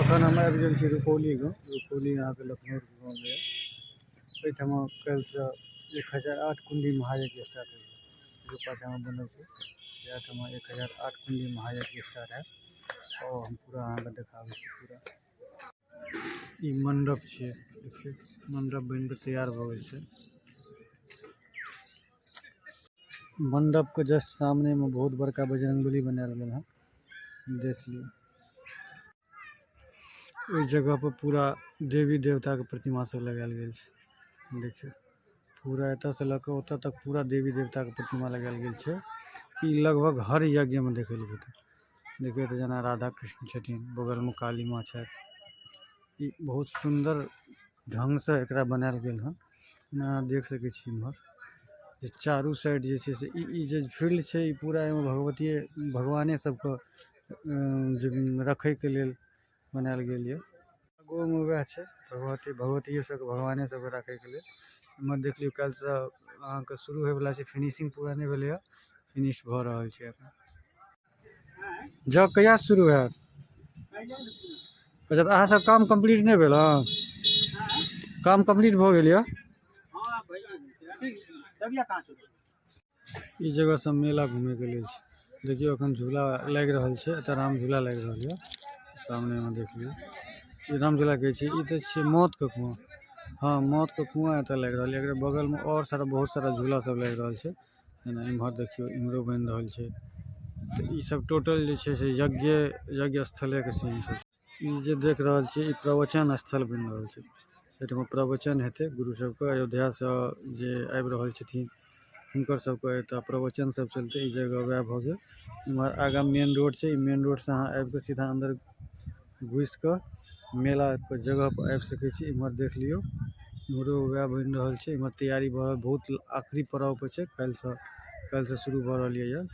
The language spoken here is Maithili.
अखन हम आबि गेल छी रुपौली गाँव। रुपौली अहाँके लखनौर गाँवमे यऽ। एहिठमा काल्हिसँ 1008 कुंडी महायज्ञ स्टार्ट होइए, जो पाछाँमे बनल छै। इएह 1008 कुंडी महायज्ञ स्टार्ट हैत और हम पूरा अहाँके देखाबै छी। पूरा ई मंडप छियै, देखियौ मंडप बनि कऽ तैयार भऽ गेल छै। मंडप के जस्ट सामने में बहुत बड़का बजरंगबली बनायल गेल हन, देख लियौ। ओहि जगह पर पूरा देवी देवता के प्रतिमा सब लगायल गेल छै, देखियौ। पूरा एतऽ से लऽ कऽ ओतऽ तक पूरा देवी देवता के प्रतिमा लगायल गेल छै। ई लगभग हर यज्ञ में देखै लए भेटत। देखियौ तऽ जेना राधा कृष्ण छथिन, बगल में काली माँ छथि। ई बहुत सुन्दर ढंग से एकरा बनायल गेल हन। अहाँ देख सकै छी इम्हर जे चारू साइड जे छै से ई जे फील्ड छै, ई पूरा एहिमे भगवतीये भगवाने सबके जे रखैके लेल बनायल गेल यऽ। आगुओमे वएह छै, भगवतीये सबके भगवाने सबके राखैके लेल। इम्हर देख लियौ, काल्हिसँ अहाँके शुरू होइवला छै। फिनिशिंग पूरा नहि भेलैए, फिनिश भऽ रहल छै एखन। जग कहिया शुरू हैत? अच्छा, तऽ अहाँ सब काम कम्प्लीट नहि भेल हँ? काम कम्प्लीट भऽ गेल यऽ? ई जगह सब मेला घूमे के लेल छै। देखियौ, एखन झूला लागि रहल छै। एतऽ राम झूला लागि रहल यऽ, सामने मे देख लियौ। ई राम झूला कहै छै, ई तऽ छियै मौत के कुआं। हँ, मौत के कुआं एतऽ लागि रहल यऽ। एकरा बगल मे और सारा बहुत सारा झूला सब लागि रहल छै। जेना इम्हर देखियौ, इम्हरो बनि रहल छै। तऽ ई सब टोटल जे छै से यज्ञ यज्ञ स्थले के सीन सब। ई जे देख रहल छियै, ई प्रवचन स्थल बनि रहल छै। एहिठमा प्रवचन हेतै गुरु सबके। अयोध्या से जे आबि रहल छथिन, हुनकर सबके एतऽ प्रवचन सब चलतै। ई जगह वएह भऽ गेल। इम्हर आगाँ मेन रोड छै। ई मेन रोड से अहाँ आबि कऽ सीधा अंदर घुसि कऽ मेला के जगह पर आबि सकै छी। इम्हर देख लियौ, इम्हरो वएह बनि रहल छै। इम्हर तैयारी भऽ रहल, बहुत आखिरी पड़ाव पर छै। काल्हिसँ शुरू भऽ रहल यऽ।